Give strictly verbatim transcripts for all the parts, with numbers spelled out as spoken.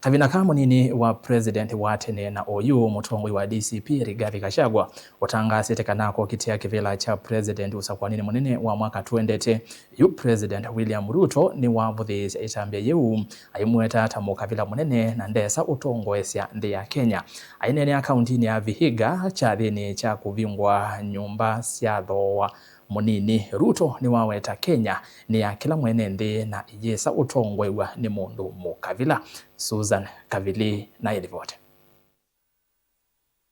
Kavinda ka mũnini wa president wa tene na oyu mũtongoi wa D C P Rigathi Gachagua ũtangaasĩte kana akũkitĩa kĩvĩla kya president ũsakũanĩnĩ mũnene wa mwaka twendete. Yu President William Ruto nĩwavũthĩĩsya ĩtambya yĩu, aimweta ta mũkavila mũnene na ndesa ũtongoesya nthĩ ya Kenya. Aineenea kauntinĩ ya Vihiga kyathĩnĩ kya kũvingũa nyũmba sya thooa mũnini, Ruto nĩwaweta Kenya nĩ ya kĩla mwene nthĩ na ĩyĩsa ũtongoew'a nĩ mũndũ mũkavila. Susan Kavili na ĩlivoti.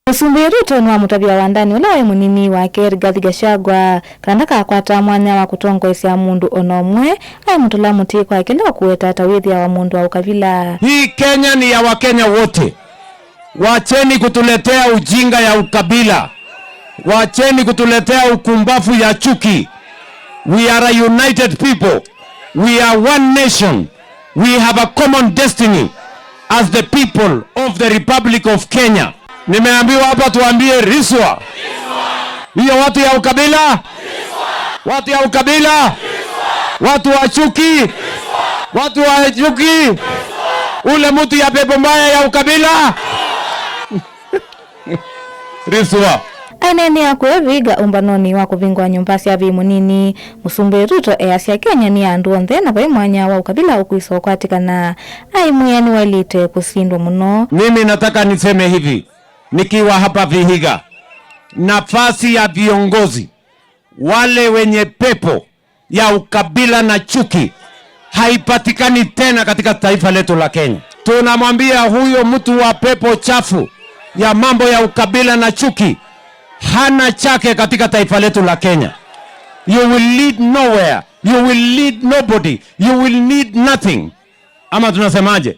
Mũsumbĩ Ruto nĩwamũtavya wandani ũla waĩ mũnini wake Rigathi Gachagua kana ndakakwataa mwanya wa kũtongoesya mũndũ o na ũmwe, aimũtũla mũtĩ kwa kĩla ũkũweta ta wĩthĩawa mũndũ wa ũkavila. Hii Kenya ni ya Wakenya wote. Wacheni kutuletea ujinga ya ukabila. Wacheni kutuletea ukumbafu ya chuki. We are a united people. We are one nation. We have a common destiny as the people of the Republic of Kenya. Nimeambiwa hapa tuambie riswa. Hiyo watu ya ukabila? Watu ya ukabila? Watu wa chuki? Watu wa chuki? Ule mtu ya pepo mbaya ya ukabila? Riswa. Aineenea kũya Vihiga ũmbanonĩ wa kũvingũa nyũmba sya vĩĩ mũnini, Mũsumbĩ Ruto easya Kenya nĩ ya andũ onthe na vai mwanya wa ũkavila ũkwĩsa ũkwatĩkana. Aimwĩa nĩwaĩlĩte kũsindwa mũno. Mimi nataka niseme hivi, nikiwa hapa Vihiga, nafasi ya viongozi wale wenye pepo ya ukabila na chuki haipatikani tena katika taifa letu la Kenya. Tunamwambia huyo mtu wa pepo chafu ya mambo ya ukabila na chuki hana chake katika taifa letu la Kenya. You will lead nowhere. You will lead nobody. You will need nothing. Ama tunasemaje?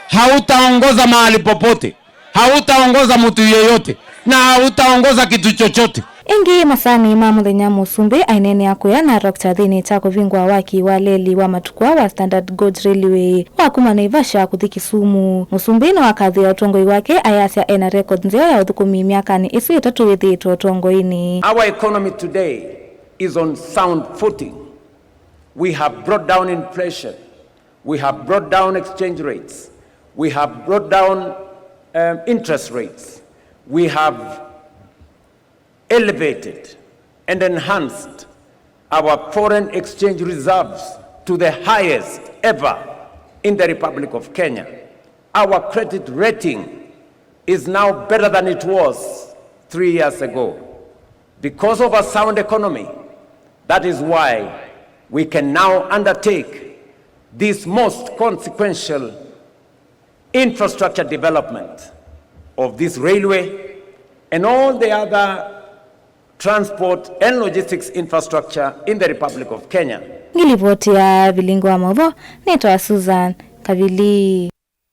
Hautaongoza mahali popote, hautaongoza mtu yeyote, na hautaongoza kitu chochote. Ĩngĩ masaanĩ ma mũthenya, Mũsumbĩ aineenea kũya Narok kyathĩnĩ kya kũvingũa waki wa leli wa matukũ wa Standard Gauge Railway wa kuma Naivasha kũthi Kisumu. Mũsumbĩ nĩwakathĩĩa ũtongoi wake ayasya ena record nzeo ya ũthũkũmi myakanĩ ĩsu ĩtatũ wĩthĩĩtwe ũtongoinĩ. Our economy today is on sound footing. We have brought down inflation. We have brought down exchange rates. We have brought down, um, interest rates. We have elevated and enhanced our foreign exchange reserves to the highest ever in the Republic of Kenya. Our credit rating is now better than it was three years ago. Because of a sound economy, that is why we can now undertake this most consequential infrastructure development of this railway and all the other transport and logistics infrastructure in the Republic of Kenya. Ngilivoti ya Vilingi wa Maũvoo, nĩtawa Susan Kavili.